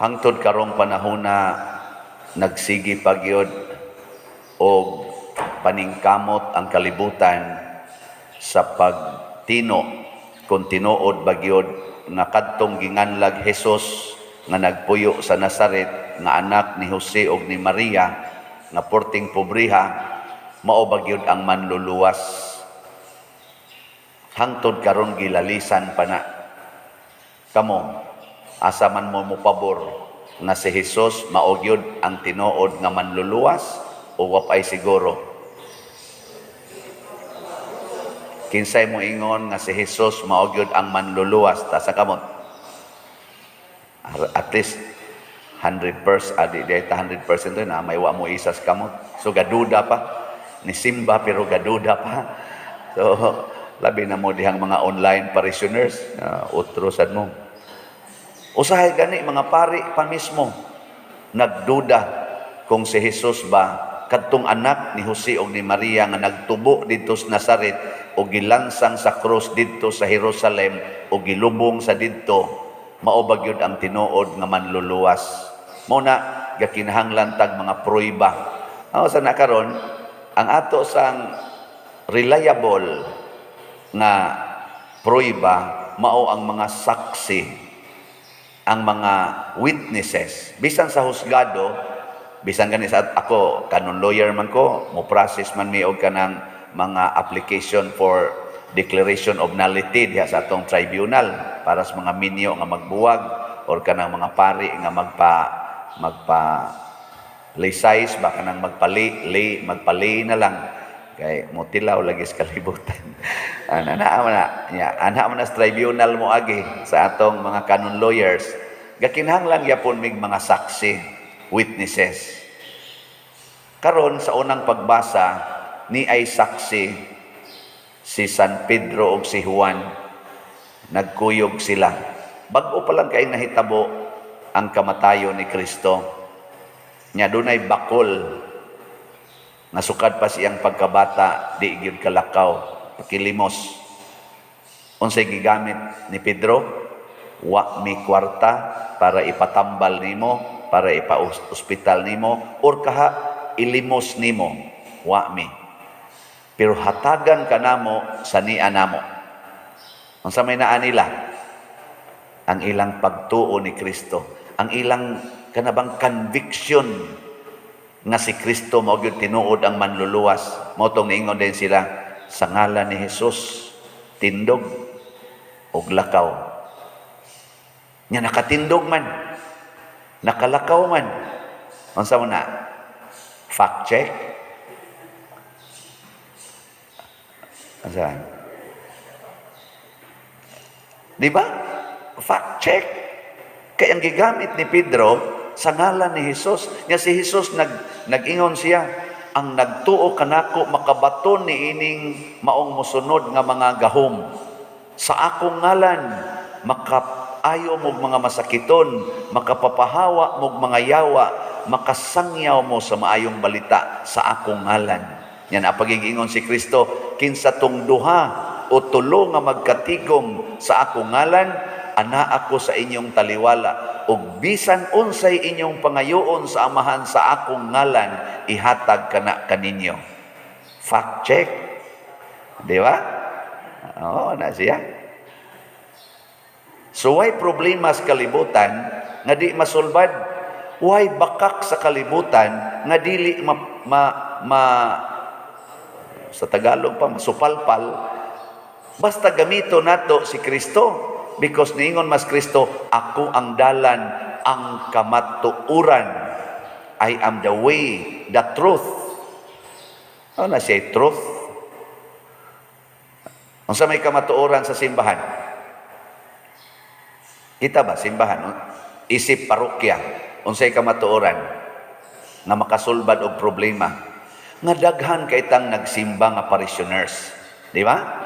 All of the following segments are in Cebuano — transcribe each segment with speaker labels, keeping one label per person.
Speaker 1: Hangtod karong panahona, nagsige pa gyud og paningkamot ang kalibutan sa pagtino kung tinuod ba gyud nga kadtong ginganlag Jesus nga nagpuyo sa Nazaret, nga anak ni Jose og ni Maria, nga porting pobriha, mao ba gyud ang Manluluwas. Hangtod karon gilalisan pa na. Kamo, asa man mo mopabor nga si Jesus mao gyud ang tinuod nga Manluluwas o wa pay siguro? Kinsay mo ingon nga si Jesus mao gyud ang Manluluwas? Taas kamot. At least 100%, adi di ta 100% na may wa mo isas kamot. So gaduda pa ni simba pero gaduda pa. So labi na mo dihang mga online parishioners, utro sad mo. Usahay gani mga pari pa mismo nagduda kung si Jesus ba, kadtong anak ni Jose og ni Maria nga nagtubo didto sa Nazaret o gilansang sa krus didto sa Jerusalem o gilubong sa didto, mao ba gyud ang tinuod nga Manluluwas. Mao na gakinahanglan tag mga pruweba. Mao sa na karon ang ato sang reliable nga pruweba mao ang mga saksi, ang mga witnesses. Bisan sa husgado, bisan gani sa ako, canon lawyer man ko, mo process man mi og kanang mga application for declaration of nullity diha sa atong tribunal para sa mga minyo nga magbuwag or kanang mga pari nga magpa magpa lay ba, kanang magpali lay, magpali na lang kay motilaw lagi sa kalibutan. Ana na man na nya, ana man na sa tribunal mo agi sa atong mga canon lawyers, gakinahanglan gyapon mig mga saksi, witnesses. Karon sa unang pagbasa ni ay saksi si San Pedro ug si Juan. Nagkuyog sila. Bag-o pa lang kay nahitabo ang kamatayon ni Kristo. Nya dunay bakol nga sukad pa siyang pagkabata di gyud kalakaw, pakilimos. Unsay gigamit ni Pedro? Wa mi kwarta para ipatambal nimo, para ipa-ospital nimo or kaha ilimos nimo. Wa mi. Pero hatagan ka namo sa niya namo. Unsa may naa nila? Ang ilang pagtuo ni Kristo, ang ilang kanabang conviction nga si Kristo mao gyud tinuod ang Manluluwas. Mao tong niingon din sila, "Sa ngalan ni Jesus, tindog og lakaw." Nya nakatindog man, nakalakaw man. Unsa mo na? Fact check? Unsa? Di ba? Fact check. Kaya ang gigamit ni Pedro sa ngalan ni Jesus. Nga si Jesus nag-ingon siya, "Ang nagtuo kanako makabaton ni ining maong mosunod nga mga gahom. Sa akong ngalan makaayo mo mga masakiton, makapapahawa mo mga yawa, makasangyaw mo sa maayong balita sa akong ngalan." Yan ang pagigingon si Kristo, "Kinsa tong duha o tulo nga magkatigom sa akong ngalan, ana ako sa inyong taliwala, ug bisan unsay inyong pangayoon sa Amahan sa akong ngalan, ihatag kana kaninyo." Fact check. Di ba? Oo, na siya. So why problema sa kalibutan nga di masulbad? Why bakak sa kalibutan nga dili ma, sa Tagalog pa, masupalpal? Basta gamito nato si Kristo, because niingon mas Kristo, "Ako ang dalan, ang kamatuoran. I am the way, the truth." Ano na siya truth? Unsa may kamatuoran sa simbahan? Kita ba simbahan? Isip parokya, unsay kamatuoran nga makasulbad og problema? Nga daghan kay tang nagsimba nga parishioners, di ba?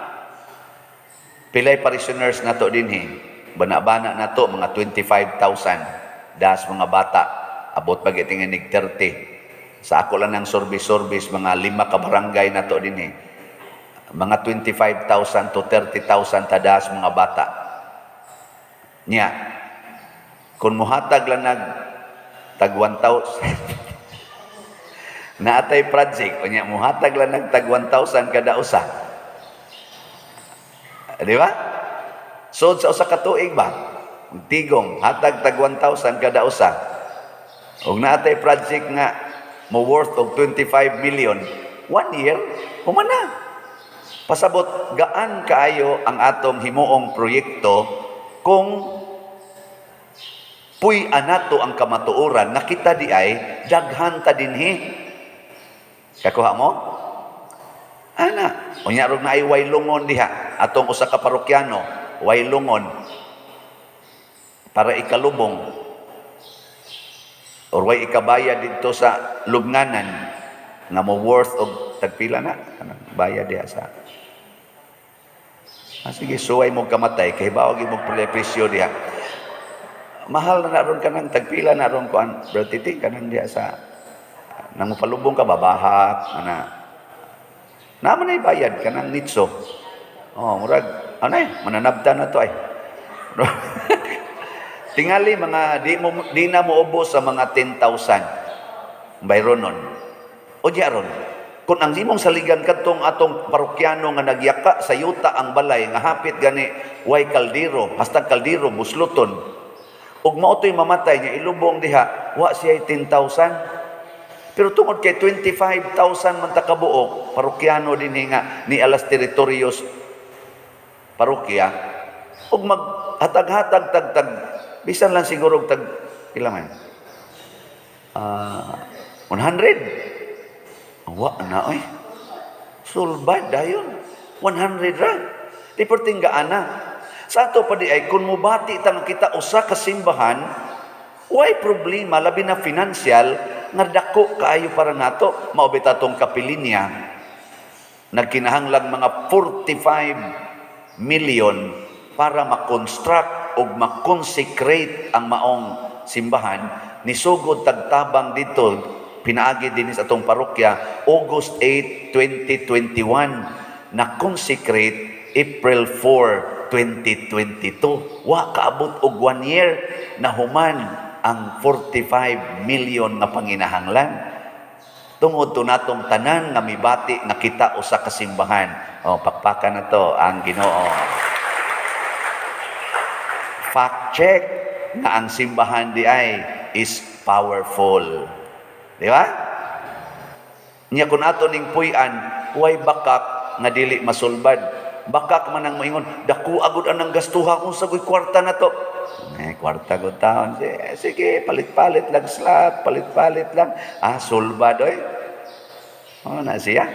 Speaker 1: Pilay parishioners nato dinhi? Bana-bana nato mga 25,000 das mga bata. Abot pag itinginig 30. Sa ako lang ng service-service, mga lima ka barangay nato dinhi. Mga 25,000 to 30,000 tadas mga bata. Nya, Kung muhatag lang nag tag 1,000, naatay project, unya muhatag lang nag tag 1,000 kada usa. Di ba? So sa usa ka tuig ba? Tigom, hatag tag 1,000 kada usa. Ug naatay project nga mo worth og 25 million, one year, human na. Pasabot, gaan kaayo ang atong himuong proyekto kung puy nato ang kamatuoran nga kita di ay daghan ta dinhi. Kakuha mo? Ana, unya rog naay way lungon diha atong usa ka parokyano, way lungon para ikalubong or way ikabayad didto sa lubnganan nga mo worth og tagpila na kanang bayad diha sa. Ah, sige, suway mo kamatay kay bawag mo presyo diha. Mahal na na ron kanang tagpila na ron kuan, bro Titi, kanang diha sa nang mopalubong ka, babahak ana naman ay bayad kanang nitso. Oh, murag ano eh, mananabta na to ay. Tingali mga di na mo ubos sa mga 10,000 bayronon. O di aron, kung ang imong saligan kadtong atong parokyano nga nagyaka sa yuta ang balay nga hapit gani way kaldero, hasta kaldero busluton. Ug mao to'y mamatay niya, ilubong diha, wa siya 10,000. Pero tungod kay 25,000 man ta kabuok parokyano dinhi nga ni alas teritoryos parokya, ug maghatag-hatag tag tag bisan lang siguro og tag pila man? Ah, 100. Wa na oy. Sulbad dayon. 100 ra. Di perting gaana. Sa ato pa di ay kung mubati ta nga kita usa ka simbahan, way problema labi na financial nga dako kaayo para nato. Mao bitaw atong kapilinya, nagkinahanglang mga 45 million para makonstruct o makonsecrate ang maong simbahan. Nisugod tagtabang dito, pinaagi din sa atong parokya August 8, 2021, na consecrate April 4, 2022. Wa kaabot og one year na human ang 45 million nga panginahanglan tungod to natong tanan nga mibati nga kita usa ka simbahan. Oh, pakpakan na to ang Ginoo. Fact check nga ang simbahan di ay is powerful. Di ba? Nya kung ato ning puy-an, way bakak nga dili masulbad. Bakak man ang moingon, "Dako agud anang gastuha, unsa goy kwarta na to?" Eh, kwarta gud taon. Sige, sige, palit-palit lang slot, palit-palit lang. Ah, sulbad oy. Oh, na siya.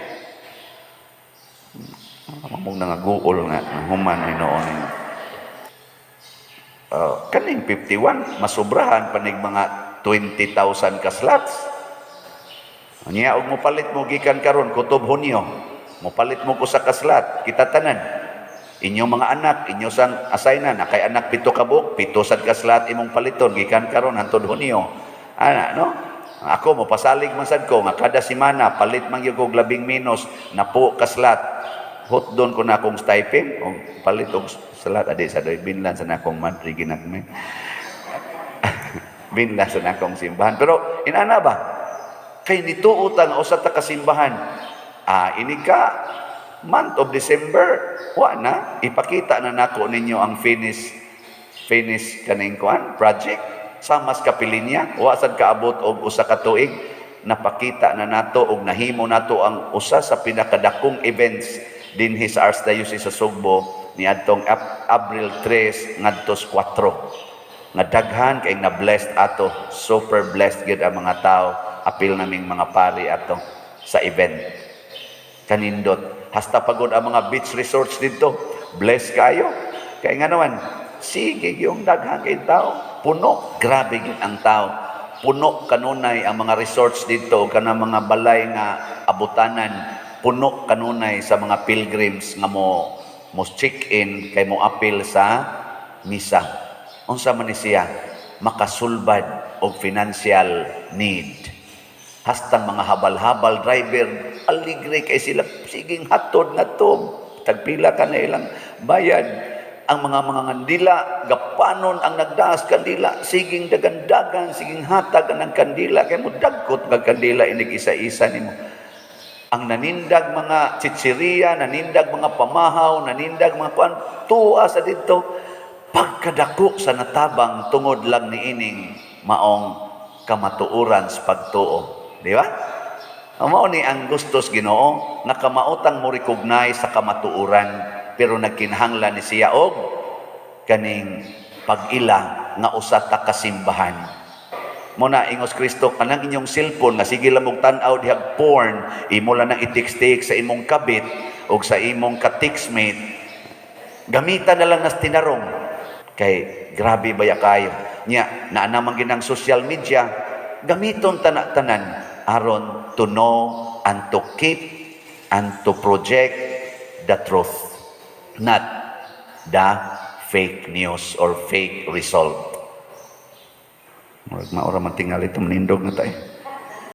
Speaker 1: Mamong nangaguol nga human ay noon. Kaning 51, masubrahan panig mga 20,000 ka slots. Nya og mopalit mo gikan karon kutob Hunyo, mopalit mo ko sa kaslat, kita tanan. Inyong mga anak, inyo sang asayna, na kay anak pito ka buok, pito sad ka slot imong paliton gikan karon hantod Hunyo. Ana, no? Ako mo pasalig man sad ko nga kada semana palit man gyud og labing menos na po ka slot. Hotdon ko na akong stipend og palit og slot adi sa doy binlan sa nakong madre ginagmay. Binlan sa nakong simbahan. Pero inana ba? Kay nituo ta nga usa ta ka simbahan. Ah, ini ka month of December, wa na ipakita na nako ninyo ang finish kaning kuan project sa mas kapilinya. Wa sad kaabot og usa ka tuig, napakita na nato og nahimo nato ang usa sa pinakadakong events dinhi sa Archdiocese sa Sugbo niadtong Abril 3 ngadto 4, nga daghan kay na blessed ato. Super blessed gyud ang mga tao, apil naming mga pari ato sa event. Kanindot, hasta pagod ang mga beach resorts dito, bless kayo kay nga naman sige yung daghan kay tao, puno, grabe gyud ang tao, puno kanunay ang mga resorts dito, kanang mga balay nga abutanan, puno kanunay sa mga pilgrims nga mo mo check in kay mo apil sa misa. Unsa man ni siya makasulbad og financial need. Hastang mga habal-habal driver, aligre kay sila, siging hatod na to, tagpila ka na ilang bayad. Ang mga kandila, gapanon ang nagdaas kandila, siging dagandagan, siging hatag ang kandila, kay mo dagkot nga kandila inig isa-isa nimo. Ang nanindag mga chichiriya, nanindag mga pamahaw, nanindag mga kuan, tuwa sa dito, pagkadako sa natabang tungod lang niining maong kamatuoran sa pagtuo. Di ba? Mao ni ang gustos Ginoo nga kamaotang mo recognize sa kamatuoran, pero nagkinahanglan ni siya og kaning pag-ila nga usa ta kasimbahan. Mo na ingos Kristo, kanang inyong cellphone nga sige lang mong tan-aw dihag porn, imo lang nang i-text sa imong kabit o sa imong ka-textmate. Gamitan na lang nas tinarong kay grabe baya kayo. Nya naa naman ginang social media, gamiton tana tanan aron to know and to keep and to project the truth, not the fake news or fake result. Murag maura man tingali ito, manindog na tayo.